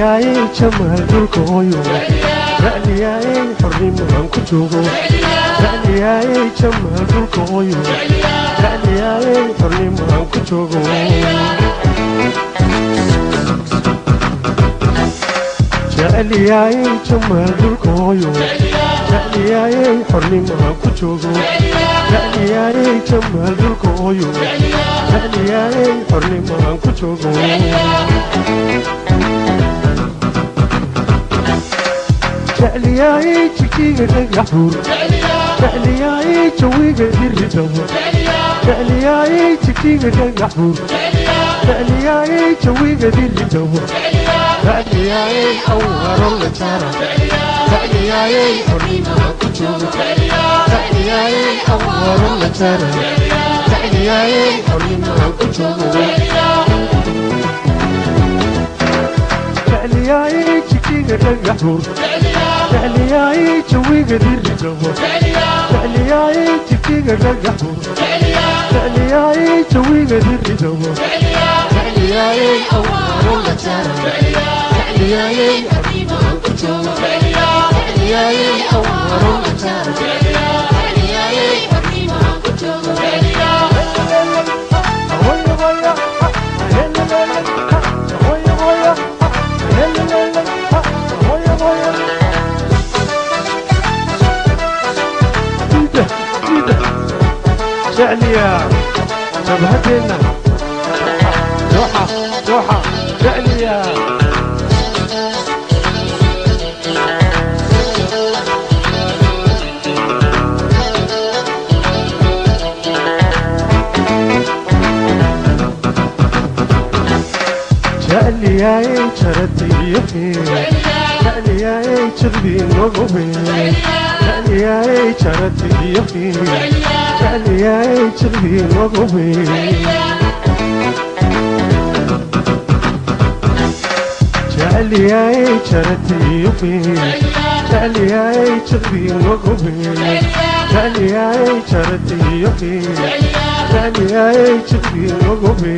Jecliyaay jamaal dhulka hooyo, jecliyaay xornimo aan ku joogo. Jecliyaay jamaal dhulka hooyo, jecliyaay xornimo aan ku joogo. Jecliyaay jamaal dhulka hooyo, jecliyaay xornimo aan ku joogo. Jecliyaay jamaal dhulka hooyo, jecliyaay xornimo aan ku joogo. Jecliyaay jigjiga dhagax buur, jecliyaay jawiga diridabo. Jecliyaay jigjiga dhagax buur, jecliyaay jawiga diridabo. Jecliyaay awaro la jara, jecliyaay xornimo aan ku joogo. Jecliyaay awaro la jara, jecliyaay xornimo aan ku joogo. Jecliyaay jigjiga dhagax buur, jecliyaay jawiga diridabo. Jecliyaay jigjiga dhagax buur, jecliyaay jawiga diridabo. Jecliyaay awaro la jara, jecliyaay xornimo aan ku joogo. Jecliyaay awaro la jara, jecliyaay xornimo aan ku joogo. جعليا جبهتنا دوحة دوحة جعليا. جعليا جرتي يخي، جعليا جربي نغبي. جعليا جرتي يخي، jecliyaay jiqdii nogobe. Jecliyaay jaratiyofe, jecliyaay jiqdii nogobe. Jecliyaay jaratiyofe, jecliyaay jiqdii nogobe.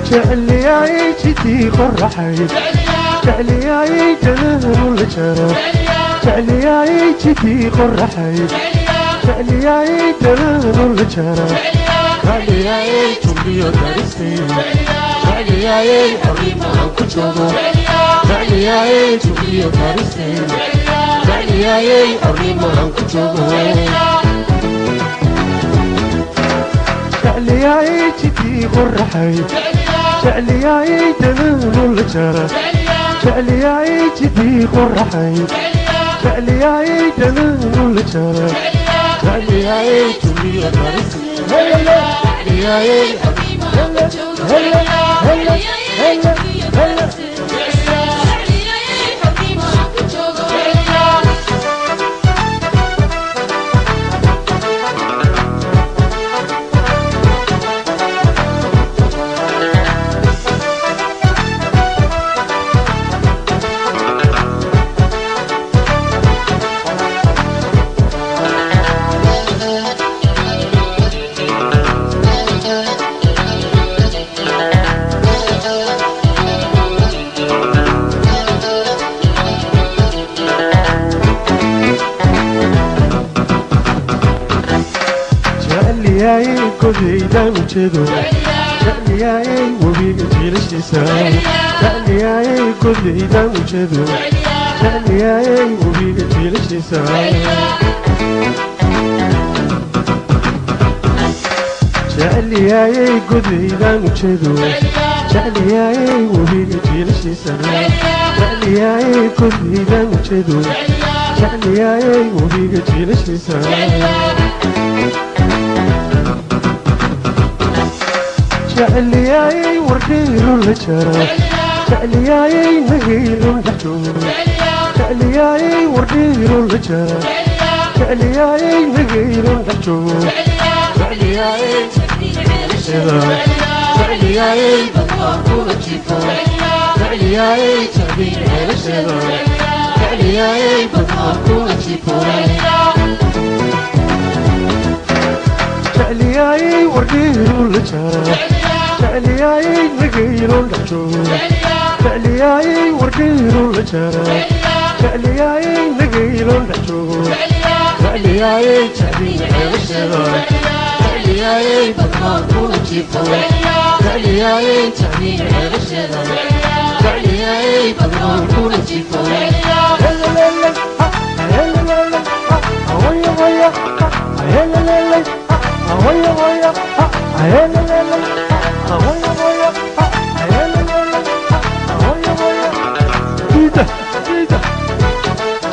Jecliyaay jidii qoraxay, jecliyaay janaanu la jaro. Jecliyaay jidii qoraxay, jecliyaay janaanu la jaro. Jecliyaay jumbiyo daristay, jecliyaay xornimo aan ku joogo. Jecliyaay jumbiyo daristay, jecliyaay xornimo aan ku joogo. Jecliyaay jidii qoraxay, jecliyaay janaanu la jara. Jecliyaay jidii qoraxay, jecliyaay janaanu la jara. Jecliyaay jumbiyo daristay, jecliyaay. Hela hela hela hela. Jecliyaay godaydaan ujeedo, jecliyaay webiga jiilashiisa. Jecliyaay godaydaan ujeedo, jecliyaay webiga jiilashiisa. Jecliyaay godaydaan ujeedo, jecliyaay webiga jiilashiisa. Jecliyaay godaydaan ujeedo, jecliyaay webiga jiilashiisa. Jecliyaay wardhiiru la jara, jecliyaay nagiilun dhex joogo. Jecliyaay wardhiiru la jara, jecliyaay nagiilun dhex joogo. Jecliyaay jecliyaay badwaaquna jifo, jecliyaay jecliin ceelasheeda. Jecliyaay badwaaquna jifo. Jecliyaay wardhiiru la jara, Jecliyaayey nagayloon dhex joogo, jecliyaayey wardhiiroon la jara, jecliyaayey nagayloon dhex joogo, jecliyaayey jecliya ceelasheeda, jecliyaayey badnaan kula jiifo, jecliyaayey jecliya ceelasheeda, jecliyaayey badnaan kula jiifo.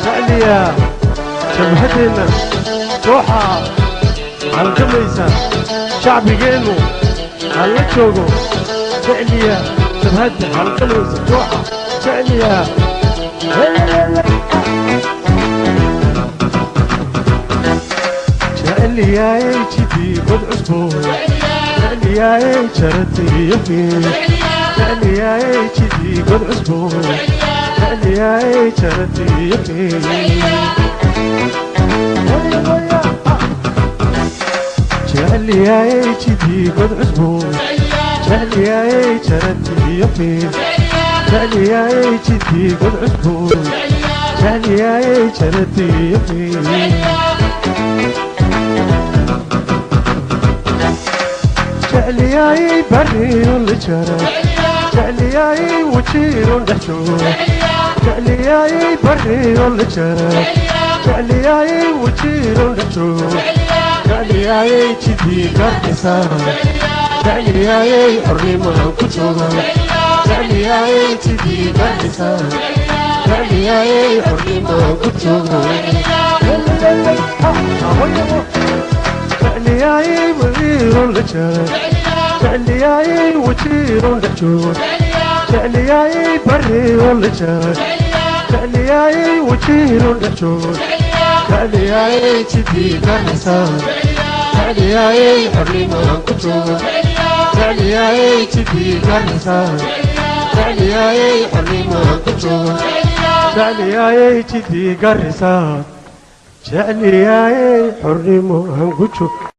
Jecliya jabhadeenna dooxa halgamaysa, shacbigeennu hala joogo. Jecliya jabhadda halgamaysa dooxa, jecliya. Jecliyaayey jidii god cusbo, jecliyaayey jaratiyo fiil, jecliyaayey jidii god cusbo, jecliyaayey jaratiyo fiil. Jecliyaayey jidii god cusbo, jecliyaayey jaratiyo fiil, jecliyaayey jidii god cusbo, jecliyaayey jaratiyo fiil. Jecliyaayey barriyon la jara, jecliyaayey wajiiron dhex joogo, jecliyaayey barriyon la jara, jecliyaayey wajiiron dhex joogo, jecliyaayey jidii garxisa, jecliyaayey xornimaan ku jooga, jecliyaayey jidii garxisa, jecliyaayey xornimaan ku joogo. Jecliyaayey wasiiron la jara, jecliyaayey wajiiron dhex joogo, jecliyaayey barriyon la jara, jecliyaayey wajiiron dhex joogo, jecliyaayey jidii garxisa, jecliyaayey xornimaan ku joogo, jecliyaayey jidii garxisa, jecliyaayey xornimaan ku joogo, jecliyaayey jidii garxisa, jecliyaayey xornimo aan ku joog.